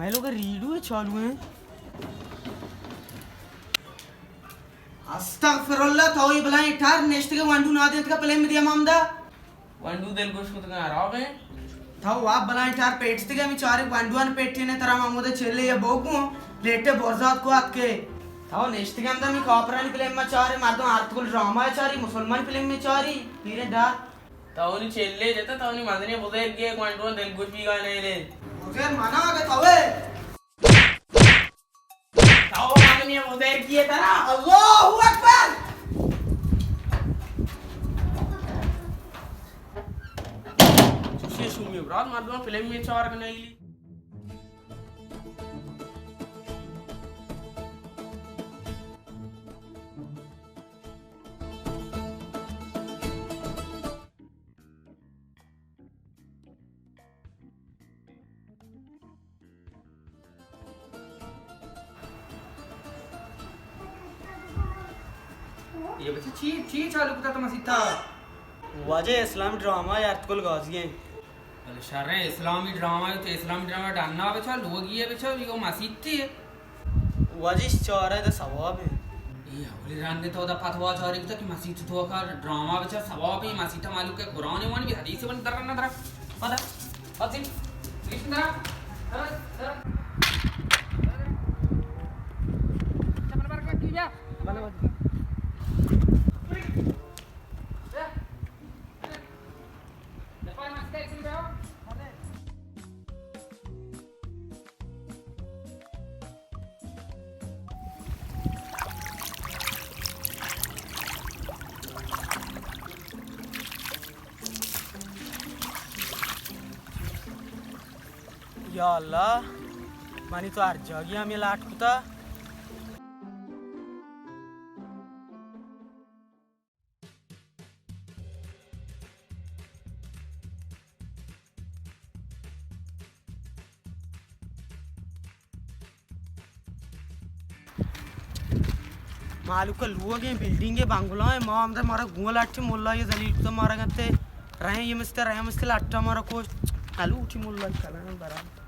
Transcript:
مئے لوگ ریڈیو چالو ایں۔ استغفر اللہ، تو اے بلائیں ٹار نشتگے وانڈو نادینتگا پلیم دیا مامدا۔ وانڈو دلگوش کتگاں، حراب ایں۔ تو آپ بلائیں ٹار پیٹتگے، ہمیں چارے وانڈوان پیٹینے، ترا مامودے چلے یا بوگوں، لیٹے برزات کو آتکے۔ تو نشتگے ہمدا، ہمیں کاپرانی پلیم ما چارے، مردم آرتگل ڈرامہ چاری، مسلمان پلیم میں چاری، پیرے ڈار۔ تو نی چلے جتا، تو نی مزنی بزرگی، گوانڈو دلگوش بیگا نہیں لے۔ بزرگ مانا آگے تو ہے۔ تو مزنی بزرگی ہے ترا۔ اللہ اکبر۔ چوشی شومی برات، مردم فلم میں چار نہیں لی۔ یہ بچہ چی، چی چالو کتا تو مسیتا؟ واجہ اسلام ڈرامہ یار، کل غازی ہیں۔ بلے شریں اسلامی ڈرامہ، تو اسلامی ڈرامہ ڈنا بچا، لوگی ہے بچا، یہ مسیتی ہے۔ واجہ چارہ دا ثواب ہے۔ یہ اولی رنگ تو دا فتوا جاری کتا کہ مسیت تو کا ڈرامہ بچا ثواب ہے، مسیت مالو کے قرآن وانی بھی حدیث بن در نہ در۔ پدا۔ پسی۔ بیش در۔ در، در۔ چپل بار کے بیا۔ بلے واجہ۔ یا اللہ، منی تو ہر جاگی ہمیں لاٹ کتا۔ مالوک لوگیں بلڈنگ بنگلہ ہیں، ما ہمدے مارا گوں لٹی ملا یہ ذلیل کتا مارا گتے، رہیں یہ مستے، رہیں مستے لٹا مارا کوش، لوٹی ملا کلان برا۔